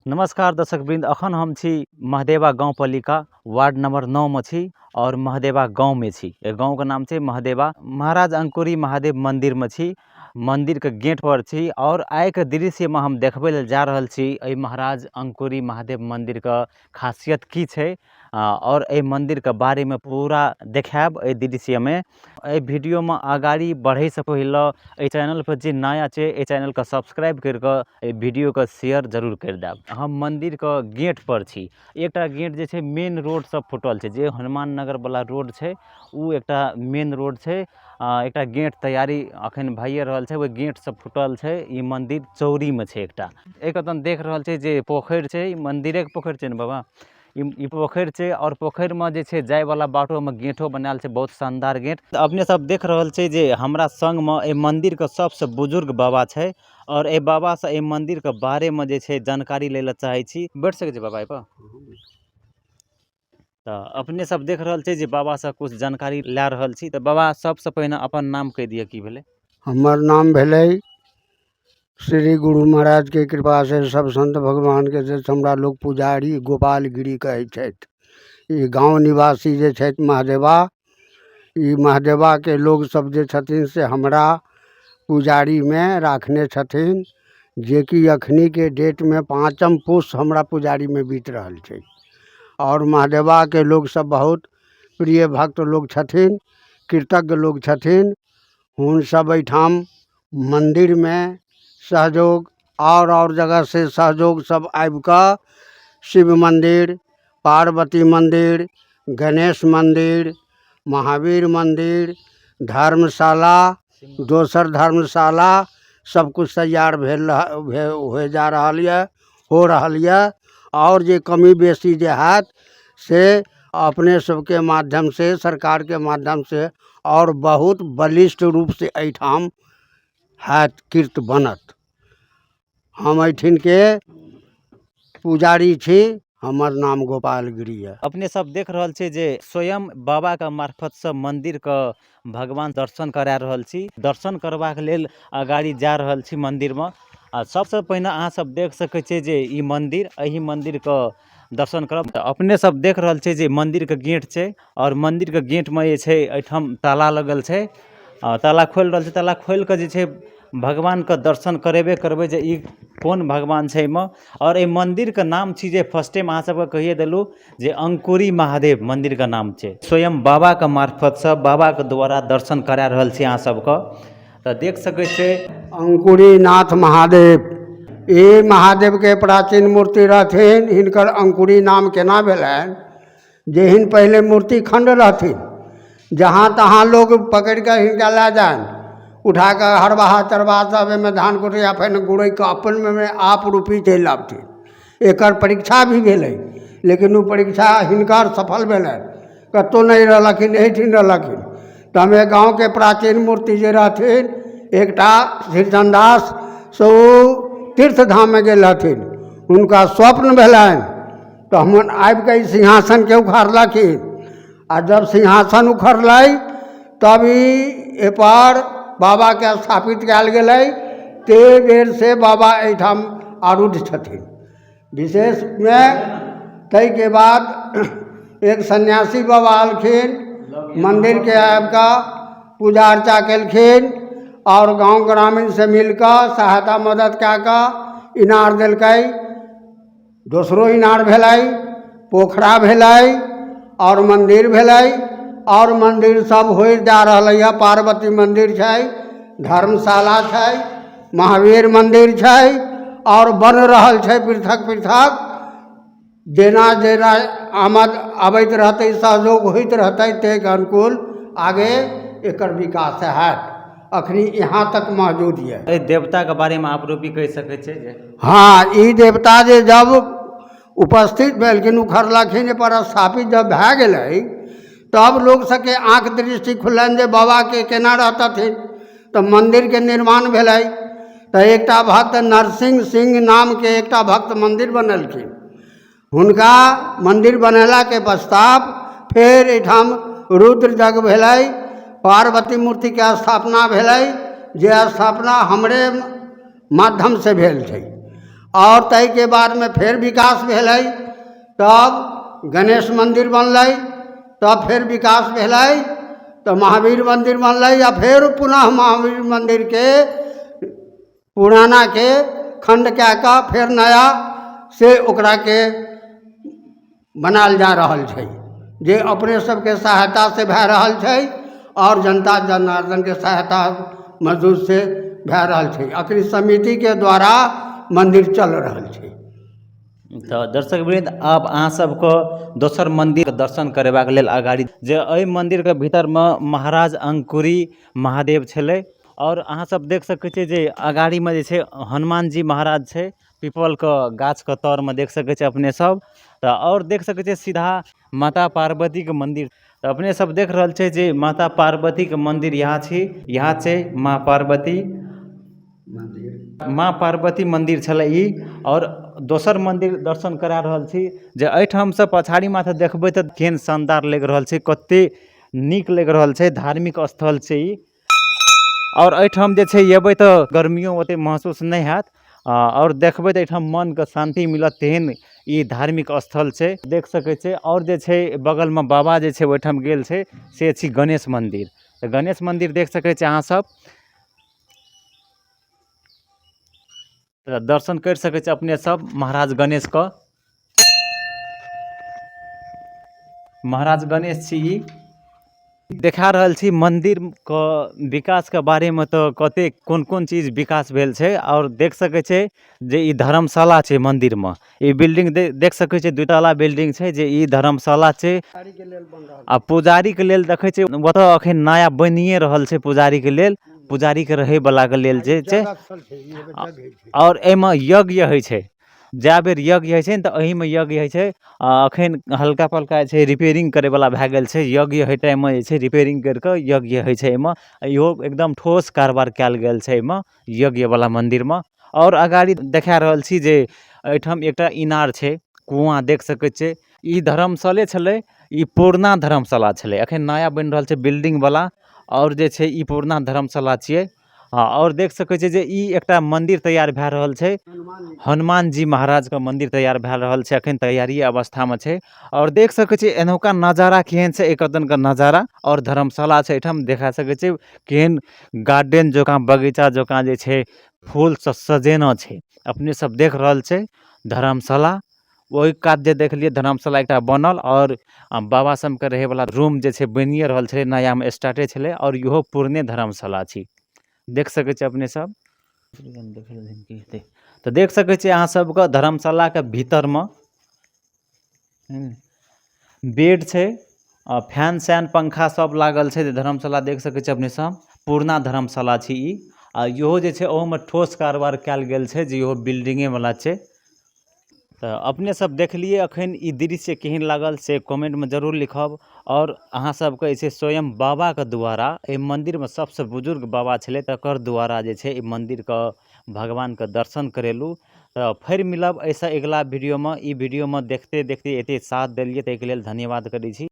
नमस्कार दर्शक वृंद, अखन हम छी महदेवा गाउँपालिका वार्ड नंबर 9 में छी और महदेवा गाँव में छी। एहि गाँव के नाम छै महदेवा। महाराज अंकुरी महादेव मंदिर में छी, मंदिर के गेट पर छी और आइ के दृश्य में हम देखबै लेल जा रहल छी एहि महाराज अंकुरी महादेव मंदिर के खासियत की छै और एहि मंदिर के बारे में पूरा देखायब एहि दृश्य में। एहि वीडियो में अगाड़ी बढ़े से पहले एहि चैनल पर जे नया छै एहि चैनल के सब्सक्राइब कर के एहि वीडियो के शेयर जरूर कर देब। हम मंदिर के गेट पर छी। एकटा गेट जे छै मेन रोड से फुटल छै, जे हनुमान नगर वाला रोड छै उ एकटा मेन रोड छै। एकटा गेट तैयारी अखन भइए रहल छै, ओहि गेट से फुटल छै। ई मंदिर चौरी में छै। एकटा एक तन देख रहल छै जे पोखरि छै, ई मंदिरे के पोखरि छै ने बाबा? ई पोखरि छै और पोखरि में जे छै जाय वाला बाटो में गेटो बनायल छै, बहुत शानदार गेट। अपने सब देख रहल छै जे हमरा संग में एहि मंदिर के सबसे बुजुर्ग बाबा छै और एहि बाबा से एहि मंदिर के बारे में जे छै जानकारी लै लए चाहै छी। बैठ सकै छी बाबा एहि पर? तऽ अपने सब देख रहल छै जे बाबा से कुछ जानकारी लए रहल छी। तऽ बाबा सबसे पहिने अपन नाम कहि दिअ, की भेलै? हमर नाम भेलै श्री गुरु महाराजके कृपासँ सब सन्त भगवानके जे हमरा लोक पुजारी गोपाल गिरी कहै छथि। ई गाँव निवासी जे छथि महादेवा, ई महादेवाके लोकसब जे छथिन से हमरा पुजारीमे राखने छथिन, जेकि अखनीके डेटमे पाँचम पुष हमरा पुजारीमे बीत रहल छै। आओर महादेवाके लोकसब बहुत प्रिय भक्त लोक छथिन, कृतज्ञ लोक छथिन। हुनसब एहिठाम मन्दिरमे सहयोग आओर आओर जगहसँ सहयोग सब आबिकऽ शिव मन्दिर, पार्वती मन्दिर, गणेश मन्दिर, महावीर मन्दिर, धर्मशाला, दोसर धर्मशाला सबकिछु तैयार भेल होइ जा रहल यऽ, हो रहल यऽ। आओर जे कमी बेसी जे हैत से अपने सबके माध्यमसँ, सरकारके माध्यमसँ आओर बहुत बलिष्ठ रूपसँ एहिठाम हैत, कीर्त बनत। हम एहिठिनके पुजारी छी, हमर नाम गोपाल गिरी यऽ। अपने सब देख रहल छी जे स्वयं बाबाके मार्फतसँ मन्दिरके भगवान दर्शन करा रहल छी। दर्शन करबाक लेल अगाड़ी जा रहल छी मन्दिरमे। आ सबसँ पहिने अहाँ सब देख सकै छियै जे ई मन्दिर, एहि मन्दिरके दर्शन करब। तऽ अपने सब देख रहल छियै जे मन्दिरके गेट छै आओर मन्दिरके गेटमे जे छै एहिठाम ताला लगल छै। आ ताला खोलि रहल छै। ताला खोलि कऽ जे छै भगवानके दर्शन करेबे करबै जे ई कोन भगवान छै एहिमे। आओर एहि मन्दिरके नाम छी जे फर्स्ट टाइम अहाँ सबके कहिए देलहुँ जे अंकुरी महादेव मन्दिरके नाम छै। स्वयं बाबाके मार्फतसँ बाबाके द्वारा दर्शन करा रहल छी अहाँ सबके। तऽ देख सकै छियै अंकुरी नाथ महादेव, ई महादेवके प्राचीन मूर्ति रहथिन। हिनकर अंकुरी नाम केना भेलनि जे हिन पहिले मूर्ति खण्ड रहथिन, जहाँ तहाँ लोग पकड़ि कऽ हिनका लए जानि, उठा कऽ हरबाहा चरबाहा सब एहिमे धान कुटैया, फेर गुड़ैक कऽ अपनमे आप रूपी चलि आबथिन। एकर परीक्षा भी भेलै, लेकिन ओ परीक्षा हिनकर सफल भेलनि, कतहु नहि रहलखिन, एहिठिन रहलखिन। तऽ हमे गाँवके प्राचीन मूर्ति जे रहथिन एकटा श्रीचन्द दास से ओ तीर्थ धाममे गेल रहथिन, हुनका स्वप्न भेलनि तऽ हमर आबिकऽ ई सिंहासनके उखाड़लखिन। आ जब सिंहासन उखड़लै तब ई एहिपर बाबाके स्थापित कयल गेलै। ते बेरसँ बाबा एहिठाम आरूढ़ छथिन। विशेषमे ताहिके बाद एक सन्यासी बाबा अलखिन, मन्दिरके आबिकऽ पूजा अर्चा केलखिन आओर गाँव ग्रामीणसँ मिलकऽ सहायता मदति कए कऽ इनार देलकै। दोसरो इनार भेलै, पोखरा भेलै आओर मन्दिर भेलै आओर मन्दिर सब होइत जा रहलै हँ। पार्वती मन्दिर छै, धर्मशाला छै, महावीर मन्दिर छै आओर बनि रहल छै पृथक पृथक। जेना जेना आमद अबैत रहतै, सहयोग होइत रहतै, ताहिके अनुकूल आगे एकर विकास हैत। अखनी यहाँ तक मौजूद यऽ। एहि देवताके बारेमे आप रूपी कहि सकै छियै जे? हँ, ई देवता जे जब उपस्थित भेलखिन, उखड़लखिन, एहिपर स्थापित जब भए गेलै, तब लोक सबके आँखि दृष्टि खुललनि जे बाबाके केना रहतथिन। तऽ मन्दिरके निर्माण भेलै। तऽ एकटा भक्त नरसिंह सिंह नामके एकटा भक्त मन्दिर बनेलखिन। हुनका मन्दिर बनेलाके पश्चात फेर एहिठाम रुद्र यज्ञ भेलै, पार्वती मूर्तिके स्थापना भेलै, जे स्थापना हमरे माध्यमसँ भेल छै। आओर ताहिके बादमे फेर विकास भेलै तब गणेश मन्दिर बनलै तब फेर विकास भेलै तऽ महावीर मन्दिर बनलै आ फेर पुनः महावीर मन्दिरके पुरानाके खण्ड कए कऽ फेर नया से ओकराके बनायल जा रहल छै जे अपने सबके सहायतासँ भए रहल छै आओर जनता जनार्दनके सहायता मजदूरसँ भए रहल छै अखनी समितिके द्वारा मन्दिर चल रहल छै। तऽ दर्शक वृन्द, आब अहाँ सबके दोसर मन्दिर दर्शन करेबाक लेल अगाड़ी जे एहि मन्दिरके भीतरमे महाराज अंकुरी महादेव छलै। आओर अहाँ सब देख सकै छियै जे अगाड़ीमे जे छै हनुमान जी महाराज छै, पीपलके गाछके तरमे देख सकै छियै अपने सब। तऽ आओर देख सकै छियै सीधा माता पार्वतीके मन्दिर। तऽ अपने सब देख रहल छै जे माता पार्वतीके मन्दिर यहाँ छी, यहाँ छै माँ पार्वती, माँ पार्वती मन्दिर छलै ई। आओर दोसर मन्दिर दर्शन करा रहल छी जे एहिठामसँ पछाड़ी माथे देखबै तऽ केहन शानदार लागि रहल छै, कते नीक लागि रहल छै, धार्मिक स्थल छै ई। आओर एहिठाम जे छै एबै तऽ गर्मियो ओते महसूस नहि हैत, आओर देखबै तऽ एहिठाम मनके शान्ति मिलत, तेहन ई धार्मिक स्थल छै, देख सकै छै। आओर जे छै बगलमे बाबा जे छै ओहिठाम गेल छै, से छी गणेश मन्दिर। तऽ गणेश मन्दिर देख सकै छी अहाँ सब, तऽ दर्शन करि सकै छी अपने सब महाराज गणेशके। महाराज गणेश छी ई। देखा रहल छी मन्दिरके विकासके बारेमे, तऽ कतेक कोन कोन चीज विकास भेल छै। आओर देख सकै छै जे ई धर्मशाला छै मन्दिरमे, ई बिल्डिंग देख सकै छै, दुतला बिल्डिंग छै जे ई धर्मशाला छै। आ पुजारीके लेल देखै छै ओतऽ अखन नया बनिए रहल छै पुजारीके लेल, पुजारीके रहैवलाके लेल जे छै। आओर एहिमे यज्ञ होइ छै, जए बेर यज्ञ होइ छै ने तऽ एहिमे यज्ञ होइ छै। आ अखन हल्का फल्का जे छै रिपेयरिंग करैवला भए गेल छै। यज्ञ होइ टाइममे जे छै रिपेयरिंग करि कऽ यज्ञ होइ छै एहिमे। इहो एकदम ठोस कारबार कयल गेल छै एहिमे यज्ञवला मन्दिरमे। आओर अगाड़ी देखा रहल छी जे एहिठाम एकटा इनार छै, कुआँ देख सकै छियै। ई धर्मशाले छलै, ई पुरना धर्मशाला छलै, अखन नया बनि रहल छै बिल्डिंगवला। आओर जे छै ई पुरना धर्मशाला छियै। हँ, आओर देख सकै छियै जे ई एकटा मन्दिर तैयार भए रहल छै, हनुमान जी महाराजके मन्दिर तैयार भए रहल छै, अखन तैयारी अवस्थामे छै। आओर देख सकै छियै एनहुका नजारा केहन छै, एक दिनके नजारा। आओर धर्मशाला छै एहिठाम, देखा सकै छियै केहन गार्डन जकाँ बगीचा जकाँ जे छै फूलसँ सजेना छै। अपने सब देख रहल छै धर्मशाला, ओहि कात जे देखलियै धर्मशाला एकटा बनल। आओर बाबा सबके रहैवला रूम जे छै बनिए रहल छलै, नयामे स्टार्टे छलै। आओर इहो पुरने धर्मशाला छी, देख सकै छियै अपने सब। तऽ देख सकै छियै अहाँ सबके धर्मशालाके भीतरमे बेड छै, आ फैन सैन पंखा सब लागल छै। धर्मशाला देख सकै छियै अपने सब, पुरना धर्मशाला छी ई। आ इहो जे छै ओहोमे ठोस कारोबार कयल गेल छै जे इहो बिल्डिंगे वाला छै। तऽ अपने सब देखलियै अखन ई दृश्य केहन लागल से कमेंटमे जरूर लिखब। आओर अहाँ सबके जे छै स्वयं बाबाके द्वारा एहि मन्दिरमे सबसँ बुजुर्ग बाबा छलै तकर द्वारा जे छै एहि मन्दिरके भगवानके दर्शन करेलहुँ। तऽ फेर मिलब एहिसँ अगिला वीडियोमे। ई वीडियोमे देखते देखते एते साथ देलियै ताहिके लेल धन्यवाद करै छी।